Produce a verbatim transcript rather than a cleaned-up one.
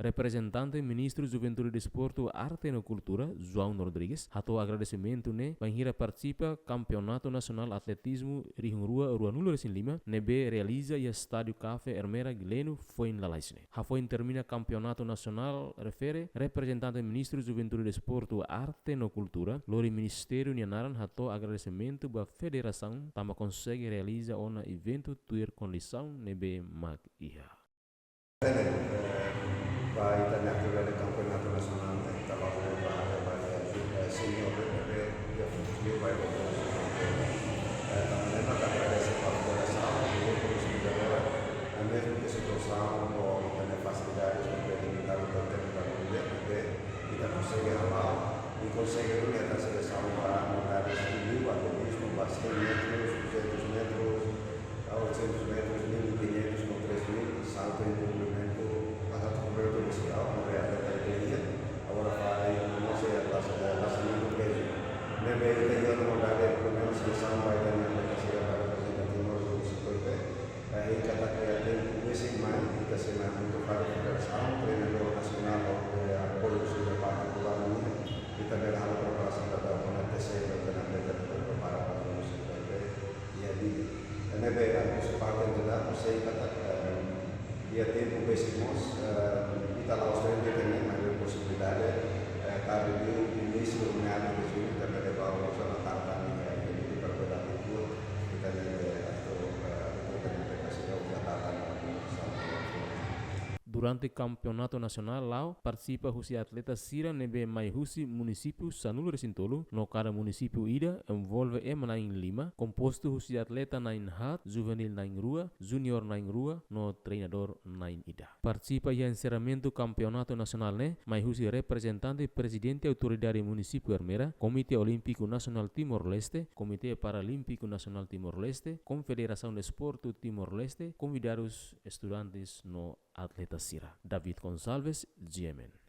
Reprezentante Ministru Juventude, Desportu, Arte no Kultura, João Rodrigues, hato'o agradesimentu ne'e bainhira partisipa Kampeonatu Nasionál Atletizmu rihun rua ruanulu-resin-lima ne'ebé realiza iha Estádiu Café Ermera, Guileno, foin lalais ne'e. Hafoin termina kampeonatu nasionál refere, reprezentante Ministru Juventude, Desportu, Arte no Kultura, lori ministériu nia naran hato'o agradesimentu ba federasaun tanba konsege realiza ona eventu tuir kondisaun ne'ebé mak iha. Bele, eh, ba ita-nia atividade kampeonatu nasionál, eh, ita ba, ba, ba, ba, eh, senior, eh, eh, eh, eh, ba, eh, eh, tanba ne'e mak agradese ba federasaun, eh, eh, eh, eh, mezmu ke situasaun ho ita-nia fasilidades, eh, limitadu, eh, tempu da mundial, eh, ita konsege hala'o, i konsege duni ita selesaun ba modalidades liu, atletismu, ba cem metros, duzentos metros, a oitocentos metros, mil e quinhentos no três mil, salto em comprimento, ata comprimento vertical, no real da ideia. Agora fai, no sei, la, la, lançamento peso. Ne'ebé ita iha modalidade, pelo menos, selesaun ba ita-nia atleta sira ba reprezenta Timor, no sei, eh, i katak iha tempu besik mai, ita sei mai hamutuk ho federasaun, treinadór nasionál, eh, apoiu sira partikulár nian, ita bele halo preparasaun da, da, da, T C, da, da, da, da, da, prepara ba, no sei, eh, iha di. Ne'ebé, ah, husi parte ida, no sei, katak, eh, iha tempu besik mós, eh, ita la'ós frente, ita-nia, mas iha posibilidade, eh, karik inísiu meados de junho, ita bele ba, no sei, na tartan, eh, di, di, para bele ikut, ita-nia, eh, atu, eh, atu, ita-nia, ita sira uza tartan, eh, Durante kampeonatu nasionál la'o, partisipa husi atleta sira ne'ebé mai husi munisípiu sanulu-resin-tolu, no kada munisípiu ida envolve ema na'in lima, kompostu husi atleta na'in haat, juvenil na'in rua, júnior na'in rua, no treinadór na'in ida. Partisipa iha enserramentu kampeonatu nasionál ne'e, mai husi reprezentante Prezidente Autoridade Munisípiu Ermera, Komité Olímpiku Nasionál Timor-Leste, Komité Paralímpiku Nasionál Timor-Leste, Konfederasaun Desportu Timor-Leste, konvidadus, estudantes no atleta sira. David Gonçalves, G M N.